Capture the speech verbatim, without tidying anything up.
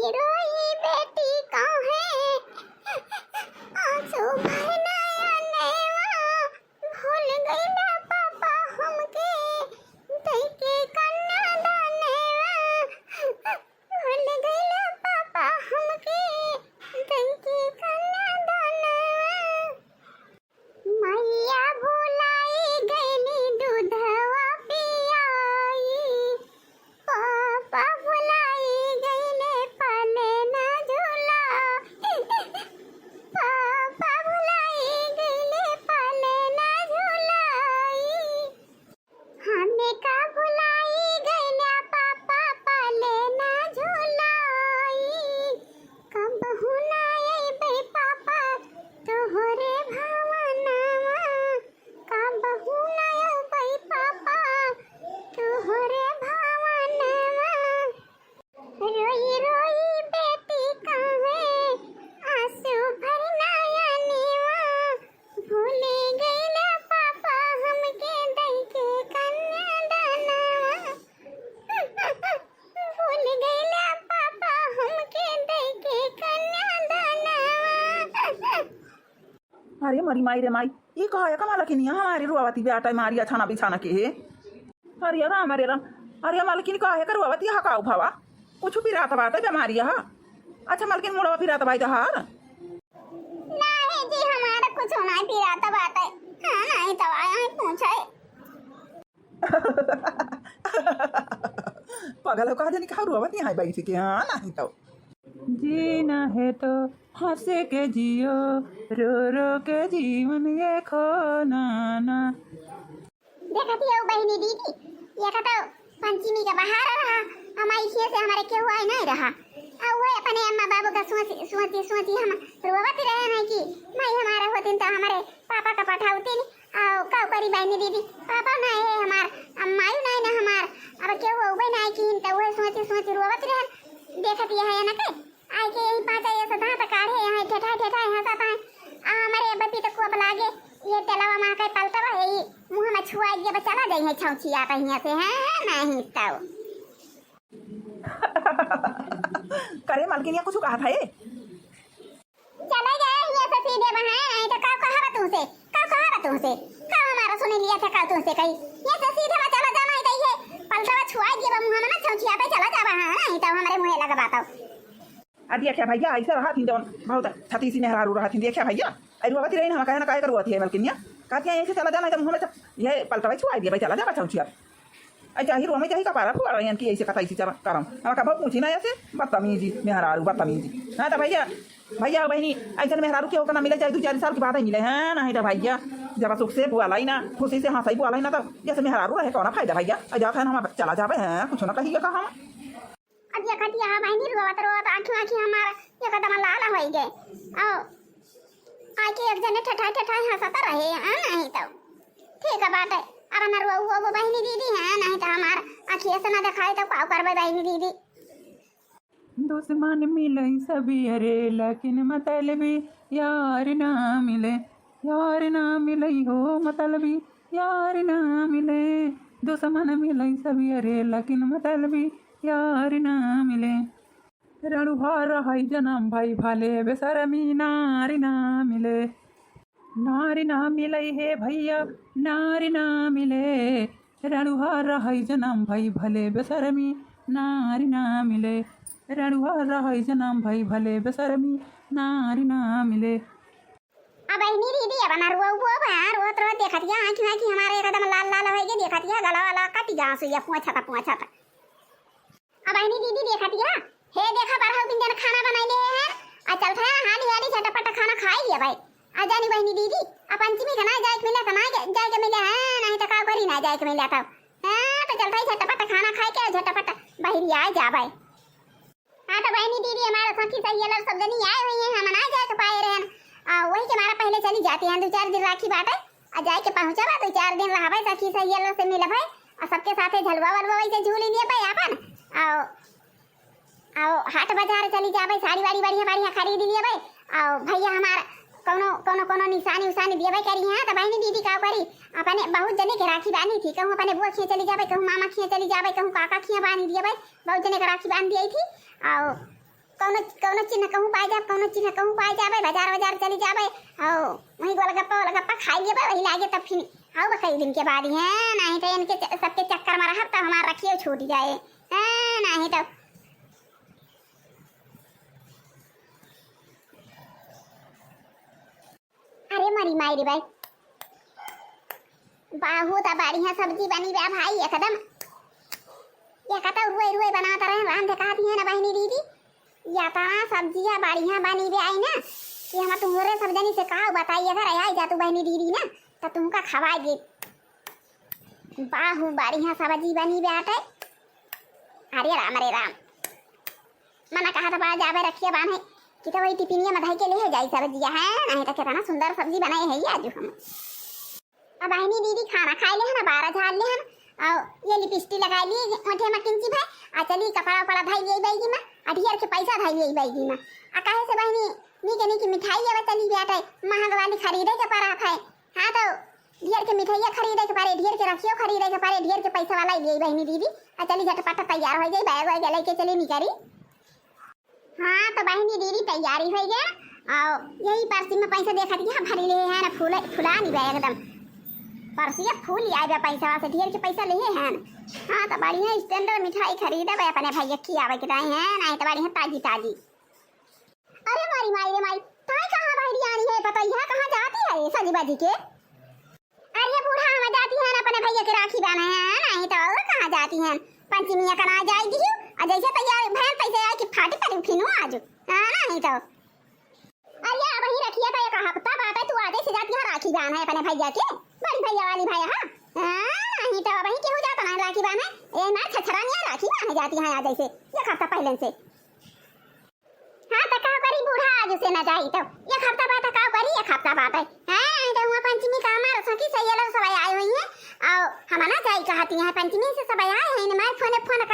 रोई बेटी काहे, आंसू भर नयनवा, भूल गइला पापा हमके, दइके कन्यादानवा, भूल गइला पापा हमके, दइके कन्यादानवा। मैया भुलाई गइनी दूधवा पियाई, पापा भुलाई गइले पालना झुलाई, पापा भुलाई गइले पालना झुलाई। हमका भुलाई गइला पापा पालना झुलाई, कबहू ना अइबे पापा तोहरे भवनवा, कबहू ना अइबे पापा तोहरे भवनवा। रोई रोई बेटी काहे, आंसू भर नयनवा, भूल गइला पापा हमके दइके कन्यादानवा, भूल गइला पापा हमके दइके कन्यादानवा। अरे मरी माई रे माई, ई का है का मलकिनिया हमारे रुआवती बेटा मारी अछाना बिछाना के है। अरे राम, अरे राम, अरे मलकिन का है का रुआवती हा का उभावा? कुछ पिरात बाटे बेमारी हा? अच्छा मलकिन मुड़वा पिरात बाई तहार? नाही जी, हमारा कुछ नाही पिरात बाटे। हाँ, नाही तो आया है पूछे। पागल हो का जानी का रुआवती है बैठ के, हाँ नाही तो। जीना है तो हंसे के जियो, रो रो के जीवन ये खो ना ना। देखत हियो बहिनी दीदी, ये का तो पंचमी का बहार रहा, हम ऐसे से हमारे केहू आए नहीं रहा। आ वो अपने अम्मा बाबू का सोची सोची सोची हम रोवत रहे हैं कि माई हमारा होतिन तो हमारे पापा का पठावतिन। आ का करी बहिनी दीदी, पापा ना है हमार, अब माई ना है ना हमार, अब केहू होबे ना है कि तो वो सोची सोची रोवत रहे। देखत ये है ना के आइके यही पाँच ऐसे दाँत काढ़े, यहाँ ठेठाए ठेठाए हँसत हैं। आ हमरे बपी तो कोप लागे, ये तेलवा माँ के पलटवा है, ई मुँह में छुआ ये बा चला जाई है छौछिया हियाँ से, हैं? नहीं तो। करे मलकिनिया कुछ कहा था ये? चले गए हियाँ से सीधे बहाए, नहीं तो का कहा बा तुमसे? का कहा बा तुमसे? का हमारा सुन लिया था का तुमसे कही? ये से सीधे बा चला जाना है, तो ये पलटवा छुआ ये बा मुँह में ना छौछिया पे चला जाबा, हाँ? नहीं तो हमरे मुँहे लगा बात। आ देखिया भैया, ऐसे रहत ही जौन बहुत छतीसी मेहरारू रहत ही। देखिया भैया, अरे रोवत रही ना, हम कहे ना काहे का रोवत है मलकिनिया, कहती है ऐसे चला जाना, जब मुँह में च-, ये पलटवा छुआई दिया भाई, चला जा बचाऊ छिया। ऐ चाही रोवे चाही का पारा फुआ रही कि ऐसे कथा ऐसी चला करम, हम कब पूछी ना ऐसे बदतमीजी मेहरारू बदतमीजी। हाँ तो भैया, भैया बहिनी, ऐसे मेहरारू के होकर ना मिले, चाहे दो चार साल के बाद ही मिले हैं, नहीं तो भैया जब सुख से बुआलाई ना, खुशी से हंसाई बुआलाई ना, तो जैसे मेहरारू रहे कौन फायदा भैया। ऐ जात है ना हम चला जाबे हैं, कुछ ना कहिए का हम। अब ये कटिया बहिनी रोवत रोवत आँखी आँखी हमार एकदम लाल होइ गए। और आके एक जने ठठाई ठठाई हंसत रहे, हाँ, नहीं तो ठीक है बाटे। अब न रोऊ वो बहिनी दीदी, हाँ, नहीं तो हमार आँखिए से ना दिखाई तो का करबे बहिनी दीदी। दुश्मन मिले सभी अरे, लेकिन मतलबी यार ना मिले। यार ना मिले हो मतलबी, यार ना मिले। दुश्मन मिले सभी अरे, लेकिन मतलबी यार ना मिले। रणुहार है जन्म भई भले, बेशरमी नारी ना मिले। नारी ना मिले हे भैया, नारी ना मिले। रणुहार है जन्म भई भले, बेशरमी नारी ना मिले। रणुहार है जन्म भई भले, बेशरमी नारी ना मिले। अब बहिनी दीदी, अब ना रोऊ, अब हाँ, रोत रोत देखत हिया, आँखी आँखी हमारे एकदम लाल लाल होइ गए, देखत हिया, गला वाला कटी गा सुइया, पोंछत पोंछत। अब बहिनी दीदी देखत हिया, हे देखा बरहु तीन जन खाना बनाई ले हैं, आ चलत है हाली हाली झटपट खाना खाई लिया भाई। आ जानी बहिनी दीदी, आ पंचमी का ना जाए के मिला तो ना जाए के मिला है, नहीं तो का करी ना जाए के मिला तो। हाँ, तो चलत है झटपट खाना खाए के झटपट बहिरी आ जा भाई। हाँ, तो बहिनी दीदी, हमारे सखी सहेली सब जनी आए हुई हैं, हम ना जाए के पाए रहन। आ, वही के हमारा पहले चली जाती हैं, दो चार दिन राखी बाटे, आ जाए के पहुँचबा, दो चार दिन रहबे, सखी सहेली से मिलबे, आ सबके साथे झलुआ वलुआ वैसे झूली लिए भाई आपन। आओ, आओ, हाट बाजार चली जाबे, साड़ी वाड़ी बढ़िया बढ़िया खरीद लिए भाई। आओ भैया हमार कौनो, कौनो, कौनो निशानी उशानी दिए भाई करी हैं, तो बहिनी दीदी का करी, अपने बहुत जने के राखी बांधी थी, कहूँ अपने बुआ खिया चली जाबे, कहूँ मामा खिया चली जाबे, कहूँ काका खिया बांधी दिए भाई। बहुत जने का राखी बांध दिया थी। आओ, कौनो, कौनो चीज न कहूँ पाए जाबे, कौनो चीज न कहूँ पाए जाबे, बाजार, बाजार चली जाबे, आओ, वहीं गोलगप्पा, गोलगप्पा खाई लेबे, वही लागे तब फिर आओ, बस कई दिन के बाद ही है, नहीं तो इनके च-, सबके चक्कर में रहब, तब हमार रखियो छूट जाए, हैं, नहीं तो। अरे मरी माई रे बाई, बहुत बढ़िया सब्जी बनी बा भाई एकदम। या कतौ रुए रुए बनात रहे, रांध कहती है ना बहिनी दीदी, या तना सब्जिया बढ़िया बनी बा आई ना कि हम तुम्हरे सब जनी से का बताई, अगर आई जा तू बहिनी दीदी ना तो तुमका खवाई दे। बाहु बढ़िया सब्जी बनी बाटे। अरे राम रे राम, मना कहा था बड़ा जाबे रखिया बान्हे कि तो वही टिफिनिया में धई के ले जाई सब्जिया है, नहीं तो कितना सुंदर सब्जी बनाए है ये आज हम। अब बहिनी दीदी खाना खाई ले है ना, बारह झाड़ ले है ना, और ये लिपस्टिक लगाई ली ओठे में किंची भाई, आ चली कपड़ा उपड़ा धई ले बैगी में, आ ढेर के पैसा धई ले बैगी में। आ कहे से बहिनी नीके नीके मिठाई अब चली बाटे, महंग वाली खरीदे के पड़ा है। हाँ तो ढेर के मिठाइया खरीदे के पड़े, ढेर के रखियो खरीदे के पड़े, ढेर के पैसा वाला लिए बहिनी दीदी। आ चली झटपट तैयार हो जाई, बैग वैग लेके चली निकरी। हाँ तो बहिनी दीदी तैयारी हो गया, और यही पर्सी में पैसा देखा दिया भरी ले है ना, फूल फुला नहीं बा एकदम। पर्सिया फूल आए बा पैसा से, ढेर के पैसा ले है ना। हाँ तो बढ़िया स्टैंडर्ड मिठाई खरीदे बा अपने भैया खियावे के दाई है, नहीं तो बढ़िया ताजी ताजी। अरे मारी माई रे माई, ताई कहाँ बहरी आनी है, पता ही है कहाँ जाती है सजी बाजी के? अरे बूढ़ा हम जाती है ना अपने भैया के राखी बांधे है, नहीं तो और कहाँ जाती है? पंचमी का ना जाई दी, और जैसे तैयार भैन तैसे आए कि फाटी पड़ी फिनू आज, हाँ नहीं तो। अरे अब ही रखिया था एक हफ्ता बाटे, तू आजे से जाती है राखी बांधे अपने भैया के, बड़ी भैया वाली भैया, हाँ। हाँ, नहीं तो अब ही केहू जाता ना राखी बांधे, ये ना छछरा नहीं राखी बांधे जाती है आज जैसे एक हफ्ता पहले से। हाँ, तो का करी बूढ़ा आज से ना जाई तो? एक हफ्ता बाद तो का करी, एक हफ्ता बाद है। हाँ, तो हुआ पंचमी का हमार सखी सहेली सब आए हुई हैं, और हम ना जाई कहती हैं, पंचमी से सब आए हैं, इन्हें मार फोन, फोन